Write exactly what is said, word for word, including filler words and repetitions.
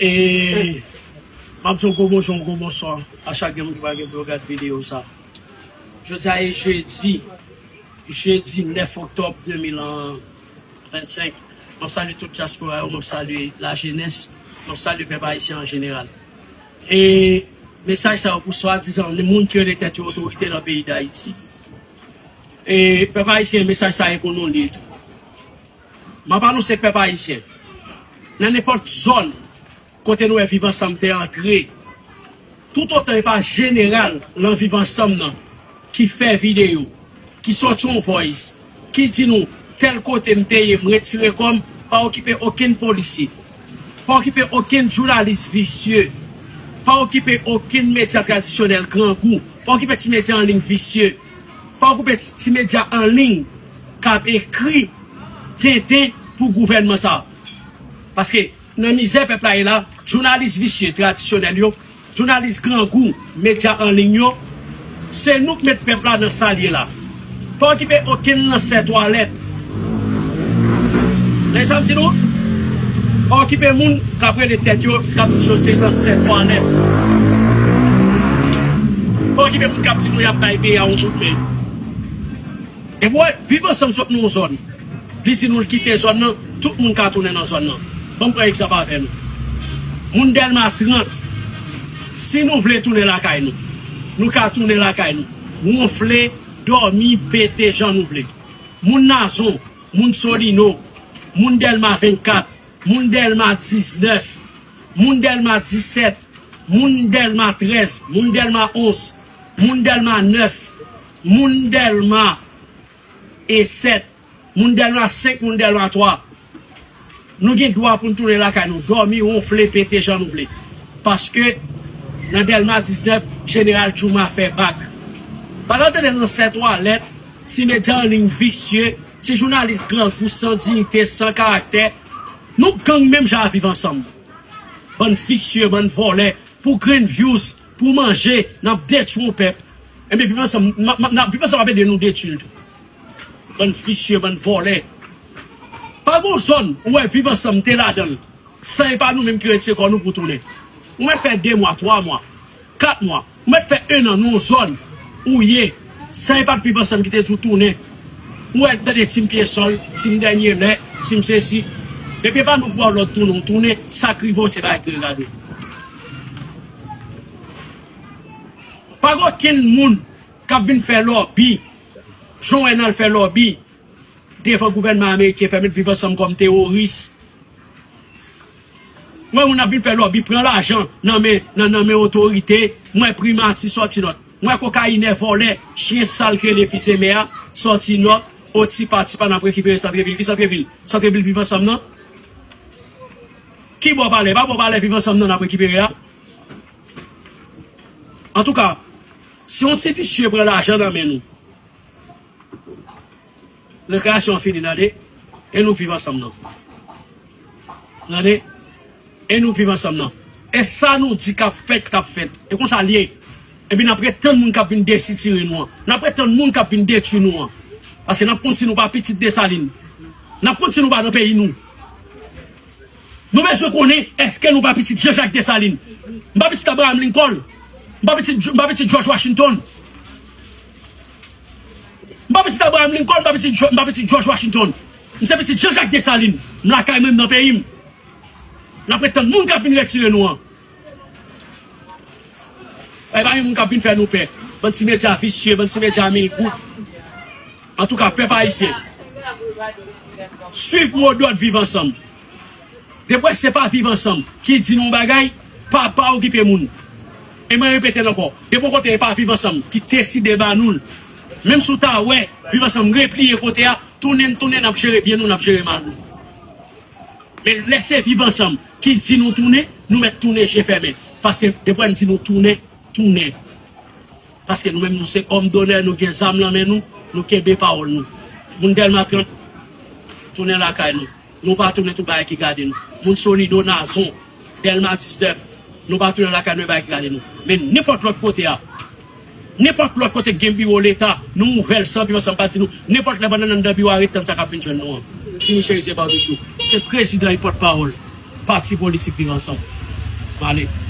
E m ap di yon gwo bonjou, yon gwo bonswa a chak gen moun ki pral gen pou yo gad videyo sa. Jodi a e jedi, jedi nèf oktòb de mil vennsenk. M ap salye tout dyaspora yo, m ap salye lajenès, m ap salye pèp ayisyen an jeneral. E mesaj sa yo pou swadizan moun ki rele tèt yo otorite nan peyi Dayiti. E pèp ayisyen, mesaj sa e pou nou li tou. M ap anonse pèp ayisyen, nan nenpòt zòn kote nou wè Viv Ansanm te antre, toutotan e pa jeneral nan Viv Ansanm nan ki fè videyo, ki sòti yon voice, ki di nou, tèl kote m te ye, m retire kò m, pa okipe okenn polisye, pa okipe okenn jounalis visye, pa okipe okenn medya tradisyonèl grangou, pa okipe ti medya an liy visye, pa okipe ti, ti medya an liy k ap ekri tenten pou gouvènman sa. Paske nan mizè pèp la ye la, jounalis visye tradisyonèl yo, jounalis grangou, medya an liy yo, se nou k met pèp la nan sa l ye la. Pa okipe okenn lansè twalèt. Tande sa m di nou? Pa okipe moun k ap rele tèt yo, k ap di yo se lansè twalèt. Pa okipe moun k ap di nou y ap bay peyi a yon kout men. Depi w wè Viv Ansanm sot nan yon zòn, li di nou l kite zòn nan, tout moun ka tounen nan zòn nan. Ban m pran egzanp avè nou. Moun Dèlma trant, si nou vle tounen lakay nou, nou ka tounen lakay nou. Wonfle, dòmi, pete jan nou vle. Moun Nazon, moun Solino, moun Dèlma vennkat, moun Dèlma diznèf, moun Dèlma disèt, moun Dèlma trèz, moun Dèlma onz, moun Dèlma nèf, moun Dèlma e sèt, moun Dèlma senk, moun Dèlma twa. Nou gen dwa pou n tounen lakay nou, dòmi, wonfle, pete jan nou vle. Paske nan Dèlma diznèf, Jeneral Jouma fè bak. Pa t al tande lansè twalèt, ti medya an liy visye, ti jounalis grangou san diyite, san karaktè. Nou gang menm jan a Viv Ansanm. Bann visye, bann vòlè, pou grenn views, pou manje, n ap detwi yon pèp. Ebyen, Viv Ansanm, n ap, n ap, n ap, Viv Ansanm ap ede nou detwi l tou. Bann visye, bann vòlè. Pa gon zòn ou wè Viv Ansanm te ladan l, san e pa nou menm ki retire kò nou pou tounen. Ou mèt fè de mwa, twa mwa, kat mwa, ou mèt fè ennan nan yon zòn ou ye, san e pa t Viv Ansanm ki te di w tounen. Ou wè, tande Team Pyesòl, Team Dènye Lè, Team sesi. Depi e pa nou k ba w lòd tounen, w tounen, sa k rive w se bagay ki regade w. Pa gen okenn moun k ap vin fè lòbi, jan w wè n al fè lòbi devan gouvènman ameriken, fè met Viv Ansanm kòm teworis. M wè moun ap vin fè lòbi, pran lajan nan men, nan, nan men otorite. M wè primati sòti nòt. M wè kokayinè, vòlè, chen sal ki rele fils de mè a sòti nòt. O tipa tipa n ap rekipere Santrevil. Ki Santrevil? Santrevil Viv Ansanm nan? Ki bò palè? Pa bò palè Viv Ansanm nan n ap rekipere a? Antouka, si yon ti visye pran lajan nan men nou, rekreyasyon an fini, tande. E nou k Viv Ansanm nan. Tande. E nou k Viv Ansanm nan. E sa nou di k ap fèt, k ap fèt. E konsa l ye. Epi n ap ret tann moun k ap vin desitire nou an. N ap ret tann moun k ap vin detwi nou an. Paske n ap konn si nou pa pitit Desalin. N ap konn si nou pa nan peyi nou. Nou bezwen konnen èske nou pa pitit Jean Jacques Dessalines. M pa pitit Abraham Lincoln. M pa pitit, m pa pitit George Washington. M pa pitit Abraham Lincoln, m pa pitit, Jo- m pa pitit George Washington. M se pitit Jean Jacques Dessalines. M lakay mwen, m nan peyi m. N ap ret tann moun k ap vin retire nou an. E pa gen moun k ap vin fè nou pè. Bann ti medya visye, bann ti medya mil goud. Antouka, pèp ayisyen, swiv modòd Viv Ansanm. Depi w wè se pa Viv Ansanm ki di nou yon bagay, pa, pa okipe moun. E mwen repete l ankò, depi w kote e pa Viv Ansanm ki deside ba nou l, menm si w ta wè Viv Ansanm repliye kote a, tounen n tounen, n ap jere byen nou, n ap jere mal nou. Men lè se Viv Ansanm ki di nou tounen, nou mèt tounen je fèmen. Paske depi w wè n di nou tounen, tounen. Paske nou menm nou se òm donè, nou gen zam nan men nou, nou kenbe pawòl nou. Moun Dèlma trant, tounen lakay nou. Nou pa tounen, tout bagay ki gade nou. Moun Solino, Nazon, Dèlma diznèf, nou pa tounen lakay nou, e bagay ki gade nou. Men nenpòt lòt kote a, nenpòt lòt kote k gen biwo Leta, nou ouvè l san Viv Ansanm pa di nou. Nenpòt lè pandan n anndan biwo a, ret tann sa k ap vin jwenn nou an. Fini cherize babikyou. Se prezidan e pòtpawòl pati politik Viv Ansanm. pale.